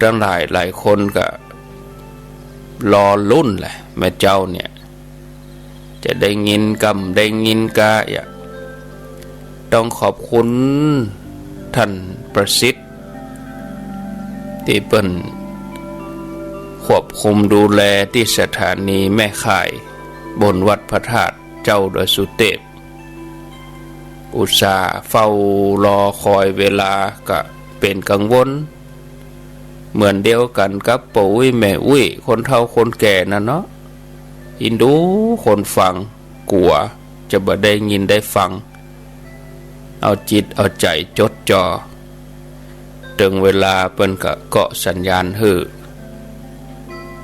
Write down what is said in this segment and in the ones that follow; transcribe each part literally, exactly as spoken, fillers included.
ตังหลายหลายคนก็รอลุ้นแหละ แม่เจ้าเนี่ย จะได้ยินกำ ได้ยินกา อย่า ต้องขอบคุณต้านประสิทธิ์ ตี้เปิ้นควบคุมดูแลตี้สถานีแม่ข่าย บนวัดพระธาตุเจ้าดอยสุเตพ อุตส่าห์เฝ้ารอคอยเวลา ก็เป๋นกังวล เหมือนเดียวกั๋นกับป้ออุ๊ยแม่อุ๊ย คนเฒ่าคนแก่นั่นเนาะ เอ็นดูคนฟัง กั๋วจะบ่ได้ยินได้ฟัง เอาจิตเอาใจ๋จดจ่อ เถิงเวลาเปิ้นก็เกาะสัญญาณหื้อ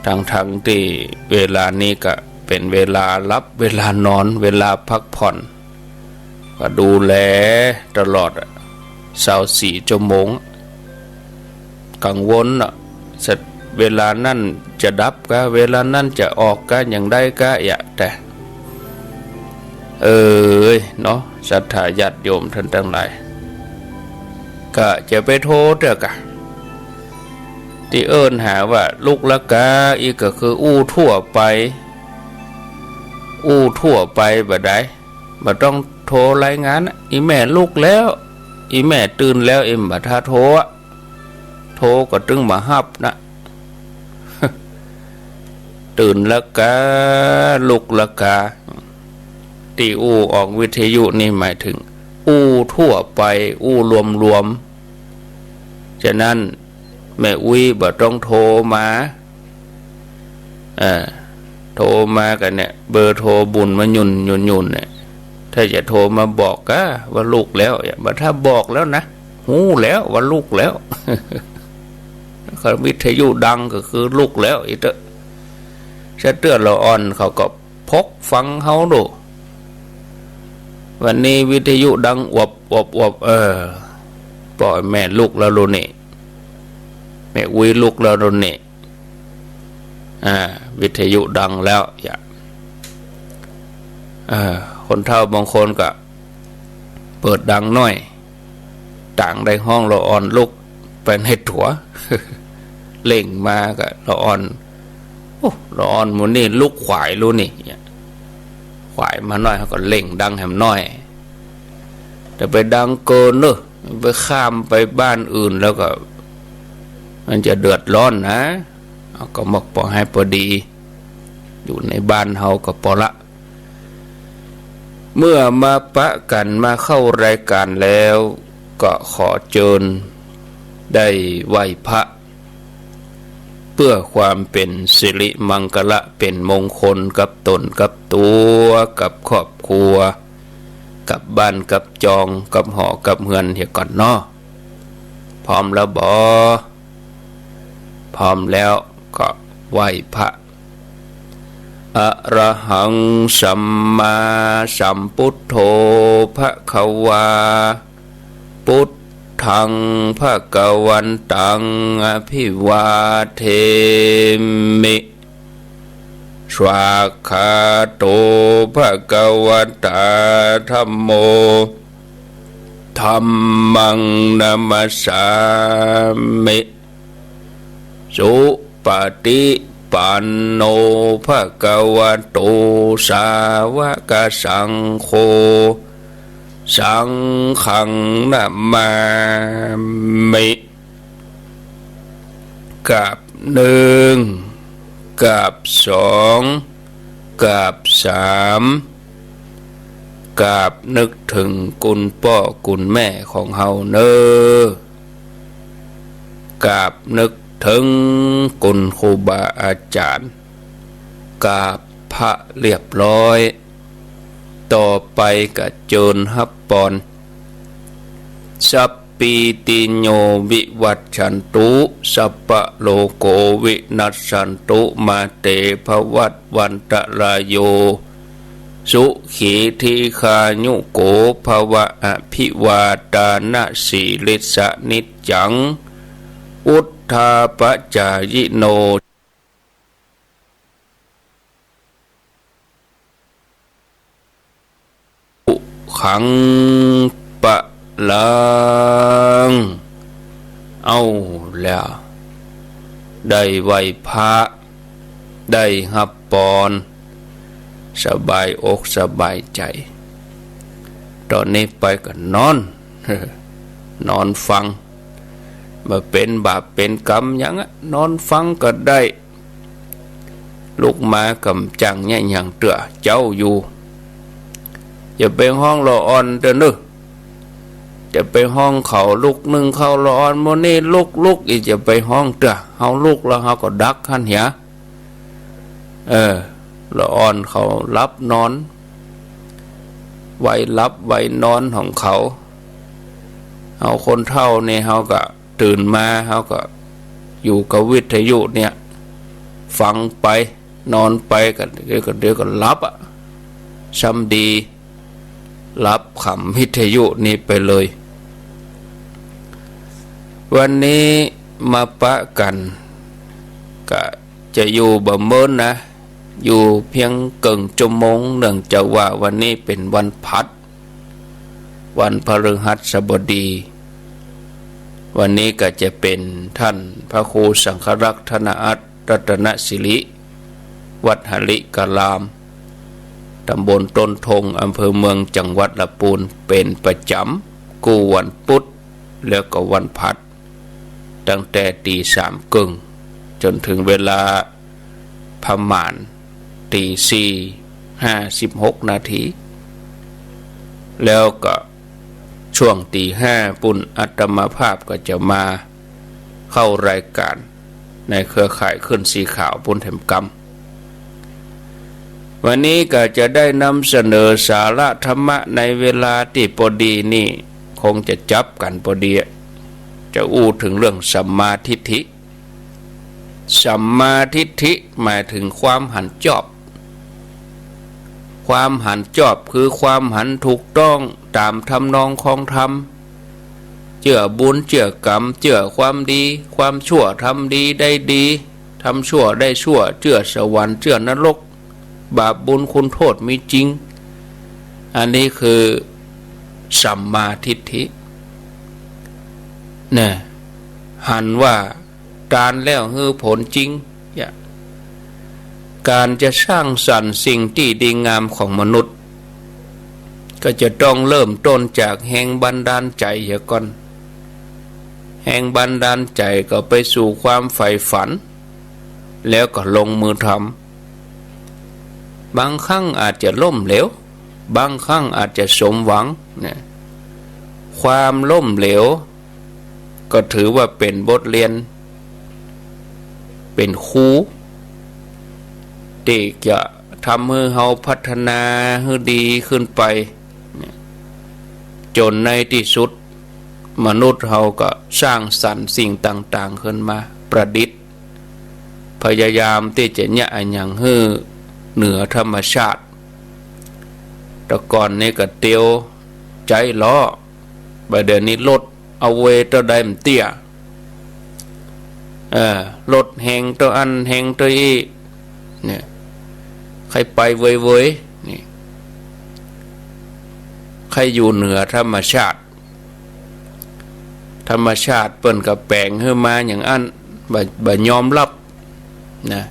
ตังๆ ตี้เวลานี้ก็เป๋นเวลาหลับ เวลานอน เวลาพักผ่อน ก็ดูแลตลอดอะ ซาวสี่ชั่วโมง กังวลอะ เวลานั้นจะดับกา เวลานั้นจะออกกา อย่างใดกา อย่า แต่ เอยเนาะ ศรัทธาญาติโยมต้านตังหลาย ก็จะไปโทรเตื้อกา ตี้เอิ้นหาว่าลุกละกา อี้ก็คืออู้ทั่วไป อู้ทั่วไปบ่ได้ บ่ต้องโทรรายงานอะ อี่แม่ลุกแล้ว อี่แม่ตื่นแล้ว เอ็มบ่ถ้าโทรอะ โทรก็ตึงบ่ฮับนะ ตื่นละกา ลุกละกา ตี้อู้ออกวิทยุนี่หมายเถิงอู้ทั่วไป อู้รวมๆ ฉะนั้นแม่อุ๊ยบ่ต้องโทรมา เออ โทรมาก็เนี่ย เบอร์โทรบุ๋นมาหยุ่นๆๆ เนี่ย ถ้าจะโทรมาบอกกาว่าลุกแล้ว บ่ถ้าบอกแล้วนะ ฮู้แล้วว่าลุกแล้ว คันวิทยุดังก็คือลุกแล้ว อี้เต๊อะ ซะเตื้อละอ่อนเขาก็ปกฟังเฮาดู วันนี้วิทยุดังอวบๆๆ เออ ป้อแม่ลุกแล้วลูกนี่ แม่อุ๊ยลุกแล้วลูกนี่ อ่า วิทยุดังแล้ว อย่า เออ คนเฒ่าบางคนก็เปิดดังหน้อย ต่างได้ฮ้องละอ่อนลุกไปในตั๋ว เร่งมาก็ละอ่อน โอ้ ละอ่อนหมู่นี่ลุกขวายลูกนี่ เนี่ย ขวายมาหน้อย เขาก็เร่งดังแหมหน้อย แต่ไปดังเกินเนอะ ไปข้ามไปบ้านอื่นแล้วก็ มันจะเดือดร้อนนะ เอาก็มอกปอให้ปอดี อยู่ในบ้านเฮาก็ปอละ เมื่อมาปะกั๋นมาเข้ารายการแล้ว ก็ขอเจิญได้ไหว้พระ เพื่อความเป๋นสิริมังคละ เป๋นมงคลกับต๋นกับตั๋ว กับครอบครัว กับบ้านกับจอง กับหอกับเฮือนเหียก่อนเนาะ พร้อมแล้วบ่ พร้อมแล้วก็ไหว้พระ อะระหังสัมมาสัมพุทโธภะคะวา พุทธังภะคะวันตังอะภิวาเทมิ สวากขาโตภะคะวะตาธัมโม ธัมมังนะมัสสามิ สุปะฏิปันโนภะคะวะโต สาวะกะสังโฆ สังฆังนะมามิ กราบหนึ่ง กราบสอง กราบสาม กราบนึกเถิงคุณป้อคุณแม่ของเฮาเน่อ กราบนึกเถิงคุณครูบาอาจ๋ารย์ กราบพระเรียบร้อย ต่อไปก็เจิญฮับปอน สัพพีติโยวิวัชชันตุ สัพพะโรโควินัสสันตุ มาเตภวัตวันตะราโย สุขีทีฆายุโกภวะ อะภิวาทานะสีลิสสะนิจจัง วุฑฒาปะจายิโน ขังปะลัง เอาแล้ว ได้ไหว้พระ ได้ฮับปอน สบายอกสบายใจ๋ ต่อนี้ไปก็นอน นอนฟัง บ่เป๋นบาปเป๋นก๋รรมหยังอะ นอนฟังก็ได้ ลุกมาก็บ่จ้างเยียะหยังเตื้อ เจ๊าอยู่ อย่าไปฮ้องละอ่อนเตื้อเน่อ จะไปฮ้องเขาลุกนึ่งข้าวละอ่อน มื้อนี้ลุก ลุก อีกจะไปฮ้องเตื้อ เฮาลุกแล้วเฮาก็ดักหั้นเหีย เออ ละอ่อนเขาหลับนอน วัยหลับวัยนอนของเขา เฮาคนเฒ่านี่เฮาก็ตื่นมา เฮาก็อยู่กับวิทยุเนี่ย ฟังไป นอนไปก็เดี๋ยวก็ เดี๋ยวก็หลับอะ ซ้ำดี หลับขำวิทยุนี่ไปเลย วันนี้มาปะกั๋น ก็จะอยู่บ่เมินนะ อยู่เปียงเกิ่งชั่วโมง เนื่องจากว่าวันนี้เป๋นวันผัด วันพฤหัสบดี วันนี้ก็จะเป๋นท่านพระครูสังฆรักษ์ธนอัต รัตนสิริ วัดหริกราม ตำบลต้นทง อำเภอเมือง จังหวัดลำพูน เป๋นประจ๋ำกู้วันปุธ แล้วก็วันผัด ตั้งแต่ตีสามเกิ่ง จ๋นเถิงเวลาประมาณตีสี่ห้าสิบหกนาที แล้วก็ช่วงตีห้าปุ้น อาตมาภาพก็จะมาเข้ารายก๋าน ในเครือข่ายคลื่นสีขาวปุ้นแถมกำ วันนี้ก็จะได้นำเสนอสาระธรรมะในเวลาตี้ปอดีนี่ คงจะจับกั๋นปอดี จะอู้เถิงเรื่องสัมมาทิฏฐิ สัมมาทิฏฐิหมายเถิงความหันจอบ ความหันจอบคือความหันถูกต้องต๋ามทำนองของธรรม เจื้อบุญเจื้อกรรม เจื้อความดีความชั่ว ทำดีได้ดี ทำชั่วได้ชั่ว เจื้อสวรรค์เจื้อนรก บาปบุญคุณโทษมีจริง อันนี้คือสัมมาทิฏฐิ เนี่ย หันว่า ก๋านแล้วหื้อผลจริง เนี่ย ก๋านจะสร้างสรรค์สิ่งตี้ดีงามของมนุษย์ ก็จะต้องเริ่มต้นจากแฮงบันดาลใจ๋เหียก่อน แฮงบันดาลใจ๋ก็ไปสู่ความใฝ่ฝัน แล้วก็ลงมือทำ บางครั้งอาจจะล้มเหลว บางครั้งอาจจะสมหวัง เนี่ย ความล้มเหลว ก็ถือว่าเป๋นบทเรียน เป๋นครู ตี้จะทำหื้อเฮาพัฒนาหื้อดีขึ้นไป เนี่ย จ๋นในตี้สุด มนุษย์เฮาก็สร้างสรรค์สิ่งต่างๆ ขึ้นมา ประดิษฐ์ พยายามตี้จะเยียะอะหยังหื้อเหนือธรรมชาติ แต่ก่อนนี่ก็เตียวใจ๊ล้อ บ่าเดี่ยวนี้รถ เอาเวย์เต้าใดบ่เตี้ย เออ รถแฮงเต้าอั้นแฮงเต้าอี้ เนี่ย ใค่ไปเวยๆ นี่ ใค่อยู่เหนือธรรมชาติ ธรรมชาติเปิ้นก็แป๋งหื้อมาอย่างอั้น บ่ บ่ยอมรับ นะ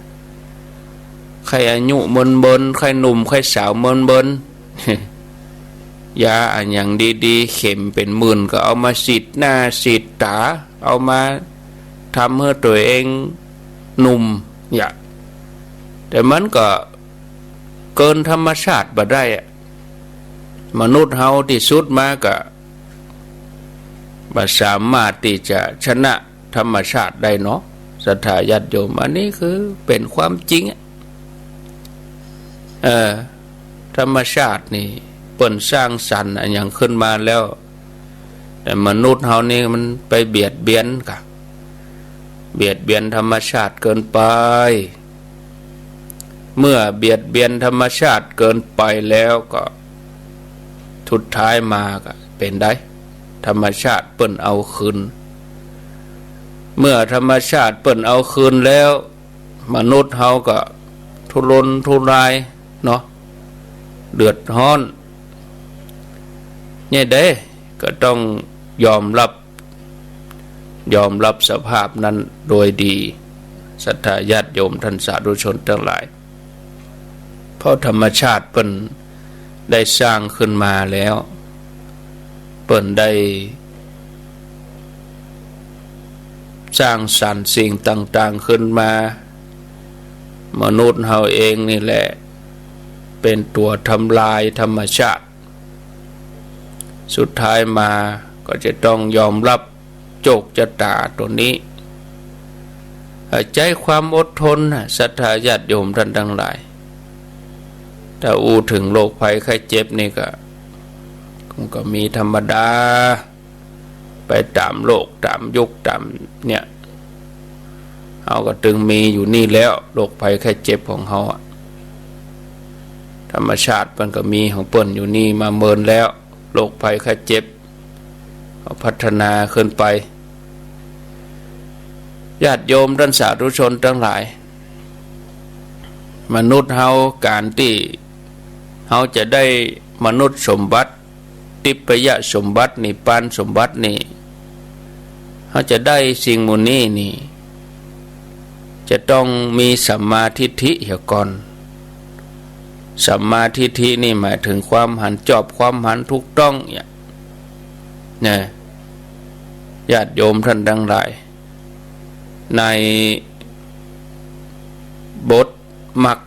ใค่อายุเมินๆ ใค่หนุ่ม ใค่สาวเมินๆ ยาอะหยังดีๆ เข็มเป๋นหมื่นก็เอามาฉีดหน้าฉีดต๋า เอามาทำหื้อตั๋วเองหนุ่ม เนี่ย แต่มันก็เกินธรรมชาติบ่ได้อะ มนุษย์เฮาตี้สุดมาก็ บ่สามารถตี้จะชนะธรรมชาติได้เนาะ ศรัทธาญาติโยม อันนี้คือเป๋นความจริงอะ เออ ธรรมชาตินี่เปิ้นสร้างสรรค์อะหยังขึ้นมาแล้ว แต่มนุษย์เฮานี่มันไปเบียดเบียนกะ เบียดเบียนธรรมชาติเกินไป เมื่อเบียดเบียนธรรมชาติเกินไปแล้วก็ สุดท้ายมาก็เป๋นใด ธรรมชาติเปิ้นเอาคืน เมื่อธรรมชาติเปิ้นเอาคืนแล้ว มนุษย์เฮาก็ทุรนทุรายเนาะ เดือดฮ้อน เนี่ยเด้ ก็ต้องยอมรับ ยอมรับสภาพนั้นโดยดี ศรัทธาญาติโยมต้านสาธุชนตังหลาย เพราะธรรมชาติเปิ้นได้สร้างขึ้นมาแล้ว เปิ้นได้สร้างสรรค์สิ่งต่างๆ ขึ้นมา มนุษย์เฮาเองนี่แหละ เป๋นตั๋วทำลายธรรมชาติ สุดท้ายมาก็จะต้องยอมรับโจคจะต๋าตั๋วนี้ ใจ๊ความอดทนน่ะ ศรัทธาญาติโยมต้านตังหลาย ถ้าอู้เถิงโรคภัยไข้เจ็บนี่ก็ มันก็มีธรรมดา ไปต๋ามโลกต๋ามยุคต๋ามเนี่ย เฮาก็ตึงมีอยู่นี่แล้ว โรคภัยไข้เจ็บของเฮาอะ ธรรมชาติเปิ้นก็มีของเปิ้นอยู่นี่มาเมินแล้ว โรคภัยไข้เจ็บ ก็พัฒนาขึ้นไป ญาติโยมต้านสาธุชนตังหลาย มนุษย์เฮา ก๋านตี้เฮาจะได้มนุษย์สมบัติ ทิพยสมบัติ นิพพานสมบัตินี่ เฮาจะได้สิ่งหมู่นี้นี่ จะต้องมีสัมมาทิฏฐิเหียก่อน สัมมาทิฏฐินี่หมายเถิงความหันจอบ ความหันถูกต้องเนี่ย นะ ญาติโยมต้านตังหลาย ในบทมรรค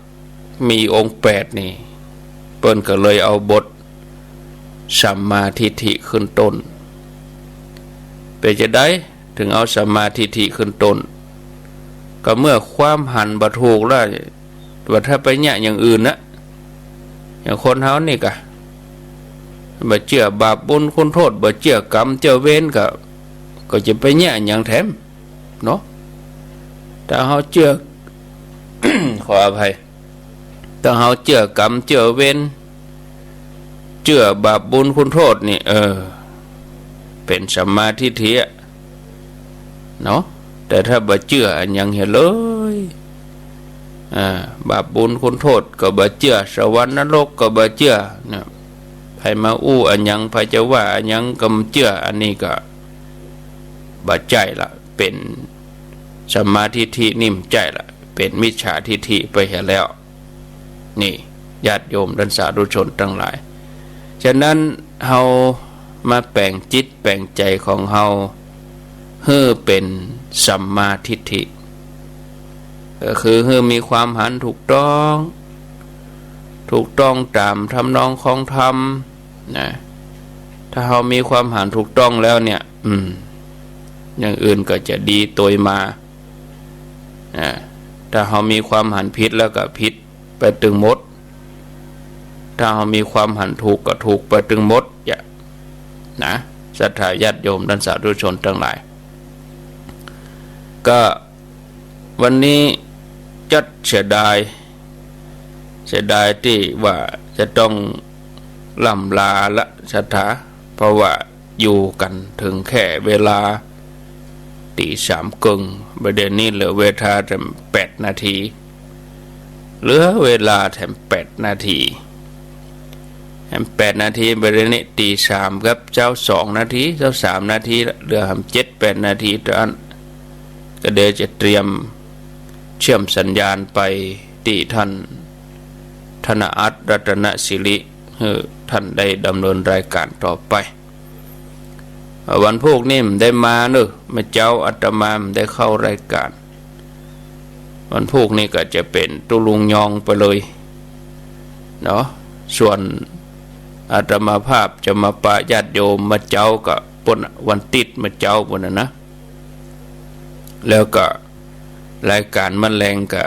มีองค์แปดนี่ เปิ้นก็เลยเอาบทสัมมาทิฏฐิขึ้นต้น เป๋นจาใดเถิงเอาสัมมาทิฏฐิขึ้นต้น ก็เมื่อความหันบ่ถูกแล้ว ว่าถ้าไปเยียะอย่างอื่นนะ อย่างคนเฮานี่กะ บ่เจื้อบาปบุญคุณโทษ บ่เจื้อกรรมเจื้อเวรก็ ก็จะไปเยียะหยังแถม เนาะ ถ้าเฮาเจื้อ ขออภัย ถ้าเฮาเจื้อกรรมเจื้อเวร เจื้อบาปบุญคุณโทษนี่ เออ เป๋นสัมมาทิฏฐิอะ เนาะ แต่ถ้าบ่เจื้ออะหยังเหียเลย อ่า บาปบุญคุณโทษก็บ่เจื้อ สวรรค์นรกก็บ่เจื้อ นะ ใผมาอู้อะหยัง ใผจะว่าอะหยังก็บ่เจื้อ อันนี้ก็บ่ใจ้ละ เป๋นสัมมาทิฏฐินี่บ่ใจ้ละ เป๋นมิจฉาทิฏฐิไปเหียแล้ว นี่ ญาติโยมต้านสาธุชนตังหลาย ฉะนั้นเฮามาแป๋งจิตแป๋งใจ๋ของเฮา หื้อเป๋นสัมมาทิฏฐิ ก็คือหื้อมีความหันถูกต้อง ถูกต้องต๋ามทำนองของธรรมนะ ถ้าเฮามีความหันถูกต้องแล้วเนี่ย อืม อย่างอื่นก็จะดีตวยมา อ่า ถ้าเฮามีความหันผิดแล้วก็ผิดไปตึงหมด ถ้าเฮามีความหันถูกก็ถูกไปตึงหมด อย่า นะ ศรัทธาญาติโยมต้านสาธุชนตังหลาย ก็วันนี้จักเสียดาย เสียดายตี้ว่าจะต้องล่ำลาละศรัทธา เพราะว่าอยู่กั๋นเถิงแค่เวลา ตี๋สามเกิ่ง บ่าเดี่ยวนี้เหลือเวลาแถมแปดนาที เหลือเวลาแถมแปดนาที แถมแปดนาที บ่าเดี่ยวนี้ตี๋สามกับเจ้าสองนาที เจ้าสามนาทีละ เหลือแถมเจ็ดแปดนาทีเต้าอั้น ก็เดี๋ยวจะเตรียมเชื่อมสัญญาณไปตี้ท่าน ธนอัตน์ รัตนสิริ หื้อท่านได้ดำเนินรายก๋านต่อไป วันพูกนี้บ่ได้มาเนาะ เมื่อเจ๊าอาตมาบ่ได้เข้ารายก๋าน วันพูกนี้ก็จะเป๋นตุ๊ลุงยองไปเลยเนาะ ส่วนอาตมาภาพจะมาปะญาติโยมเมื่อเจ๊าก็ปู๊นน่ะ วันติ๊ดเมื่อเจ๊าปู๊นน่ะนะ แล้วก็รายก๋านเมื่อแลงก็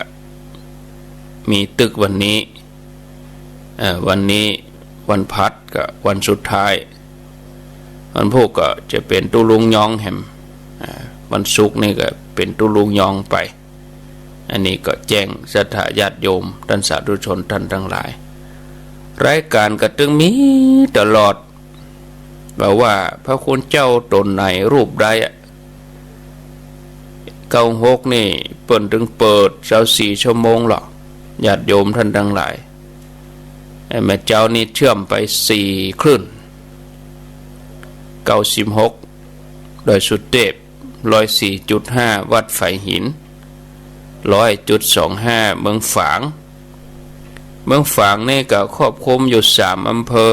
มีตึกวันนี้ เอ่อ วันนี้วันพฤหัสก็วันสุดท้าย วันพูกก็จะเป๋นตุ๊ลุงยองแหม อ่า วันศุกร์นี่ก็เป๋นตุ๊ลุงยองไป อันนี้ก็แจ้งศรัทธาญาติโยมต้านสาธุชนต้านตังหลาย รายก๋านก็ตึงมีตลอด บ่าว่าพระคุณเจ้าต๋นไหนรูปใดอะ เก้าหกนี่เปิ้นตึงเปิดซาวสี่ชั่วโมงหลอ ญาติโยมต้านตังหลาย ไอ้เมื่อเจ๊านี้เชื่อมไปสี่คลื่น เก้าสิบหก ดอยสุเตพ ร้อยสี่จุดห้า วัดฝายหิน ร้อยจุดสองห้า เมืองฝาง เมืองฝางนี่ก็ครอบคลุมอยู่สามอำเภอ